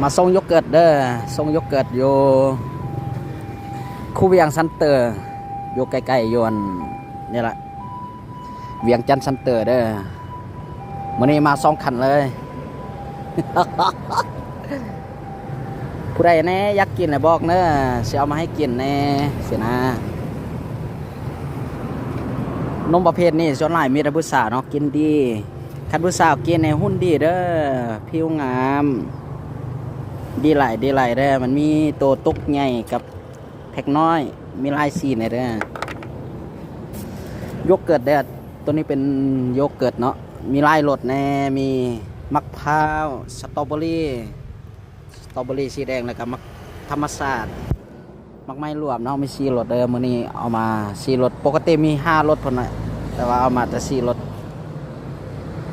ມາສົ່ງໂຢເກີດເດີ ສົ່ງໂຢເກີດຢູ່ຄູວຽງຊັນເຕີ ຢູ່ໃກ້ໆ ຢູ່ອັນນີ້ລະ ວຽງຈັນຊັນເຕີເດີ. ມື້ນີ້ມາສອງຄັນເລີຍ. ຜູ້ໃດແດ່ຢາກກິນແຫຼະບອກເດີ ຊິເອົາມາໃຫ້ກິນແດ່ຊີ້ນະ. ນົມປະເພດນີ້ສ່ວນຫຼາຍມີແຕ່ຜູ້ສາວເນາະ ກິນດີ. ຄັນຜູ້ສາວກິນນີ້ຫຸ່ນດີເດີ ຜິວງາມ ດີຫຼາຍ ດີຫຼາຍເດີ. ມັນມີໂຕຕຸກໃຫຍ່ກັບແພັກນ້ອຍ ມີຫຼາຍສີແດ່ເດີ. ໂຢເກີດເດີ ໂຕນີ້ເປັນໂຢເກີດເນາະ ມີຫຼາຍລົດແດ່ ມີໝາກພ້າວ ສະຕໍເບີຣີ ສະຕໍເບີຣີສີແດງ ແລ້ວກໍໝາກທຳມະຊາດ ໝາກໄມ້ລວມເນາະ ມີສີ່ລົດເດີ. ມື້ນີ້ເອົາມາສີ່ລົດ ປົກກະຕິມີຫ້າລົດພຸ້ນນະ ແຕ່ວ່າເອົາມາແຕ່ສີ່ລົດ.